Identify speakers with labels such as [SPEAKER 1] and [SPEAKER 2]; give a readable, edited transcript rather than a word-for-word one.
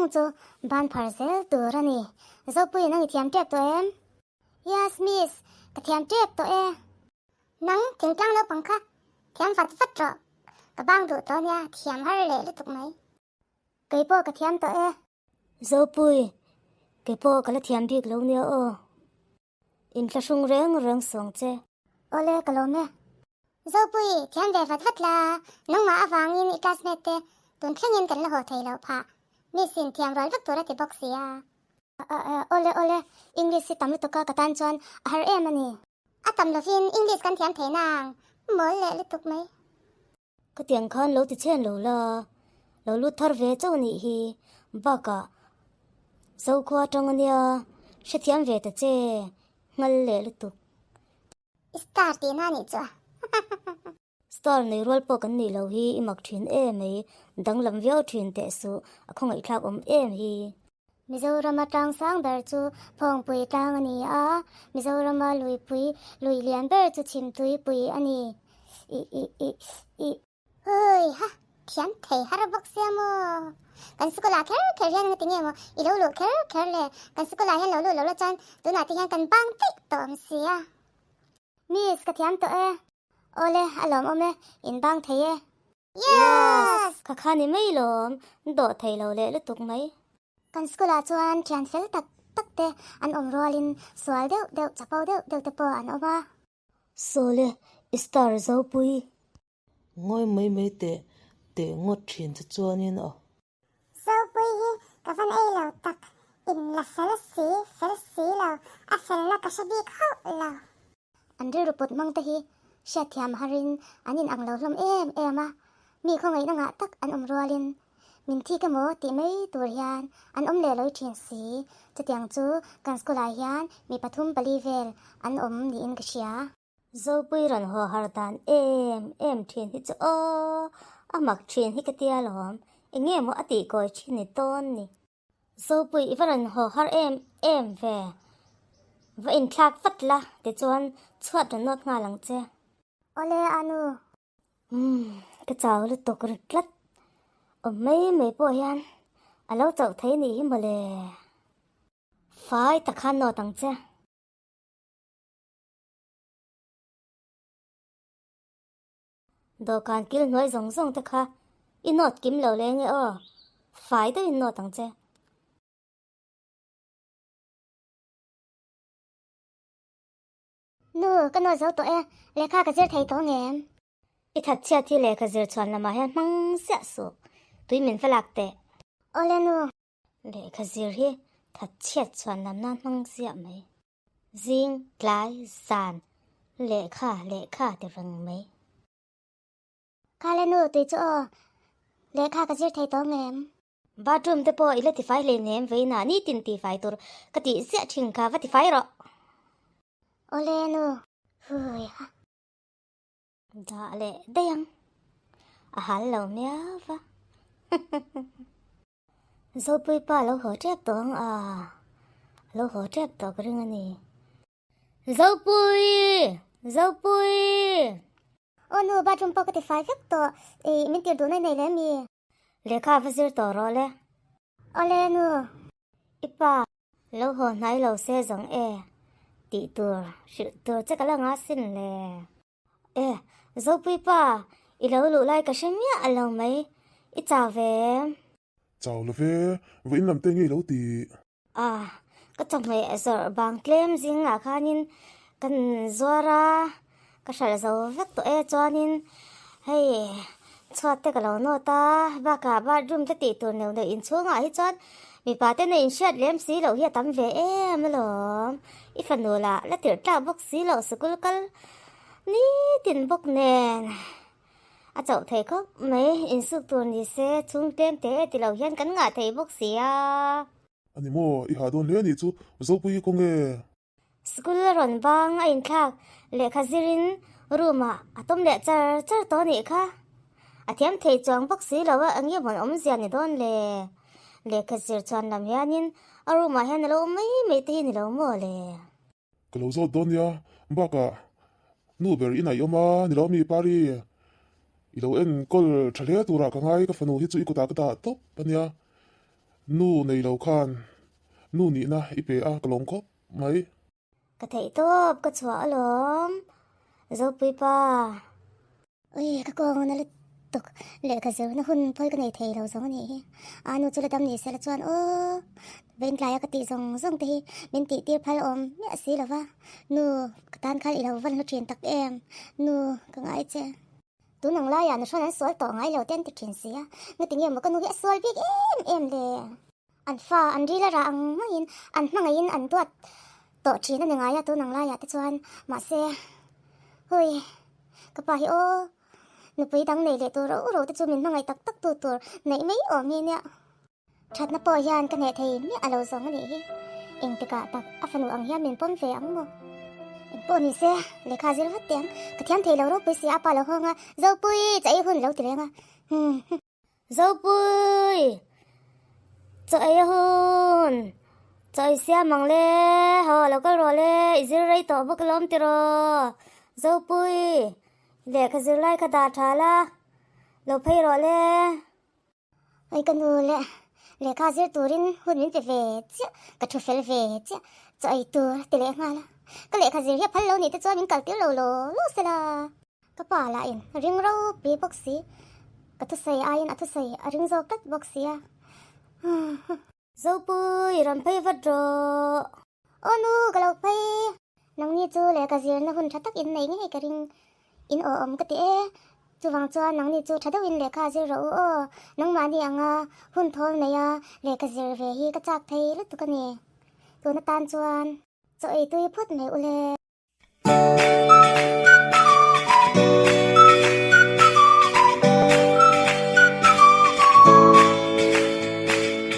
[SPEAKER 1] zawng chu ban phar zel tur a ni. Zopui nang i thiam tep tawh em? Yes miss, ka thiam tep tawh e. Nang thingtlang naupang kha thiam vat vat rawh, ka bang duh tawh nia, thiam har leh lutuk mai. Kei pawh ka thiam tawh e.
[SPEAKER 2] Zopui, kei pawh ka la thiam bik lo nia aw. Inthlahrung reng reng sawng che.
[SPEAKER 1] Awle ka lawm e. Zopui, thiam ve vat vat la, nangmah avangin i classmate te tun thlengin kan la haw thei loh phah. Miss in thiam rual vek tur a ti bawk si a.
[SPEAKER 2] Awle awle, English hi tam lutuk a ka tan chuan a har em a ni.
[SPEAKER 1] A tam lovin English kan thiam thei nang, mawl leh lutuk mai.
[SPEAKER 2] Ka tiang khan lo ti chhen lo la, lo lut thar ve chauh nih hi, bakah Zokhua atang ania hrethiam ve ta che, nghal leh lutuk.
[SPEAKER 1] I star tihna anih chu a.
[SPEAKER 2] Star nei rual pawh kan nih loh hi i mak thin em mai, danglam viau thin teh suh, a khawngaihthlak awm em hi.
[SPEAKER 1] Mizorama tlang sang ber chu Phawngpui tlang a ni a, Mizorama luipui lui lian ber chu Chhimtuipui a ni. I i i i. Hui ha, thiam thei har bawk sia maw? Kan sikawlah kher kher hian engati nge maw i lo luh kher kher le? Kan sikawlah hian lo luh lo la chuan tunah te hian kan bang daih tawh awm sia. Miss, ka thiam tawh e. Awle, a lawmawm e, in bang thei e. Yes!
[SPEAKER 2] Ka kha ni mai lawm, dawh thei lo leh lutuk mai.
[SPEAKER 1] Kan school ah chuan thian fel tak tak te an awm rualin sual deuh deuh, chapo deuh deuh te pawh an awm a.
[SPEAKER 2] Sawle, i star Zopui.
[SPEAKER 3] Ngawi mai mai teh teh ngawt thin che chuanin aw.
[SPEAKER 1] Zopui hi ka van ei lo tak, in la fel si, fel si lo, a felna ka hre bik hauh lo. An rilru put hmang te hi hriatthiam harin an in ang lo hlawm em em a, mi khawngaihna ngah tak an awm rualin min thik emaw tih mai tur hian an awm leh lawi thin si. Chutiang chu kan school ah hian mi pathum pali vel an awm niin ka hria.
[SPEAKER 2] Zopui rawn haw har dan em em thin hi chu aw, a mak thin hi ka tia lawm, eng nge maw a tih kawi thin ni tawn ni. Zopui i va rawn haw har em em ve, va inthlak vat la tichuan chhuat rawn nawt nghal ang che.
[SPEAKER 1] Awle Anu.
[SPEAKER 2] Umm, ka chau lutuk ri tlat, awm mai mai pawh hian a lo chauh thei nih hi mawle. Fai tak khan nawt ang che. Dawhkan kil hnuai zawng zawng te kha i nawt kim lo le nge aw, fai deuhin nawt ang che.
[SPEAKER 1] Nu, ka nawt zo tawh e, lehkha ka zir thei tawh nge em?
[SPEAKER 2] I thatchhiat hi lehkha zir chhuan lamah hian hmang ziah suh, tui min va lak teh.
[SPEAKER 1] Awle nu.
[SPEAKER 2] Lehkha zir hi thatchhiat chhuan lam nan hmang ziah mai. Zing, tlai, zan, lehkha, lehkha ti reng mai.
[SPEAKER 1] Kha le nu, tui chu aw, lehkha ka zir thei tawh ngem?
[SPEAKER 2] Bathroom te pawh i la tifai hlei nem veina nitin tifai tur ka tih ziah thin kha va tifai rawh.
[SPEAKER 1] Awle nu, hui ha.
[SPEAKER 2] Dah leh daih ang, a hal lo miau va. Zopui pa lo haw tep tawh ang a, lo haw tep tawh ka ring a ni. Zopui! Zopui!
[SPEAKER 1] Aw nu, bathroom pawh ka ti fai vek tawh, ih min tir duh nai nei le mi?
[SPEAKER 2] Lehkha va zir tawh rawh le.
[SPEAKER 1] Awle nu.
[SPEAKER 2] I pa, lo haw hnai lo se zawng e, tih tur hrilh tur che ka la nga sin le. E, Zopui pa, i lo luh lai ka hre miah lo mai, i chau ve em?
[SPEAKER 4] Chau lo ve, vawiin lam te ngei lo ti.
[SPEAKER 2] A, ka chawhmeh zawrh bang tlem zingah khanin kan zuar a, ka hralh zo vek tawh e chuanin hei chhuat te ka lo nawt a, bakah bathroom te tih tur neuh neuh inchhungah hi chuan mipa te nei inhriat lem si loh hi a tam ve em alawm, i fanu lah la tirh tlak bawk si loh sikul kal nitin bawk nen a chauh thei khawp mai, insuk tur ni se chhung tlem teh e ti lo hian kan ngah thei bawk si a.
[SPEAKER 4] A ni maw, i hah dawn hle a nih chu, Zopui hi kawng e?
[SPEAKER 2] School a rawn bang a inthlak lehkha zirin room ah a tawm leh char char tawh a nih kha. A thiam thei chuang bawk si lo a, eng nge hmun awmzia ni dawn le? Lehkha zir chuan lam hianin a room ah hian a lo awm mai mai te hi ni lo maw le?
[SPEAKER 4] Ka lo zawt dawn nia, bakah nu ber i naih awm a ni lo mi Pari, i lo enkawl tha hle turah ka ngai, ka fanu hi chu i kutah ka dah tawp a nia. Nu nei lo khan nu nihna i pe a ka lawm khawp mai.
[SPEAKER 2] Ka theih tawp ka chhuah alawm Zopui pa.
[SPEAKER 1] Ui ka kawng na lutuk lehkha zirna hun phawi ka nei thei lo zawng a nih hi. A nu chu la dam ni sela chuan aw Vengtlaia ka tih zawng zawng te hi min tih tir phal awm miah si lo va. Nu ka tan khan i lo van hlu thin tak em nu ka ngai che. Tun ang laiah nu hrawn an sual tawh ngai lo te an ti thin si a, ngati nge maw ka nu hi a sual bik em em le? An fa an ril a rah ang maiin an hmangaihin an duat tawh thin a ni ngai a tun ang laiah te chuan mahse hui ka pa hi aw nupui dang nei leh tur ro ro te chu min hmangaih tak tak tu tur neih mai awm hi nia. Thatna pawh hian ka hneh thei miah a lo zawng a nih hi. Engtikah tak a fanu ang hian min pawm ve ang maw? Engpawh ni se, lehkha zir vat teh ang. Ka thiam thei lo ropui si a pa lo hawng a, Zopui, chaw ei hun lo ti reng a. Humm.
[SPEAKER 2] Zopui, chaw ei hun, chaw ei siam ang le, haw lo kal rawh le, i zir rei tawh bawk alawm tiraw. Zopui, lehkha zir lai kha dah tha la, lo phei rawh le.
[SPEAKER 1] Hei ka nu leh lehkha zir turin hun min pe ve chiah, ka thu fel ve chiah, chaw ei tur a ti leh nghal a. Ka lehkha zir hi a phal lo nih te chuan min kal tir lo law law se la. Ka pa lah in ring ropui bawk si, ka thusawi aiin a thusawi a ring zawk tlat bawk si a.
[SPEAKER 2] Zopui, rawn phei vat rawh.
[SPEAKER 1] Aw nu, ka lo phei. Nangni chu lehkha zirna hun tha tak in nei ngei ka ring. In aw awm ka ti e. Chuvang chuan nangni chu tha deuhin lehkha zir rawh u aw. Nangmahni anga hun thawl neia lehkha zir ve hi ka chak thei lutuk a ni. Tun atan chuan chaw ei tui phawt mai ule.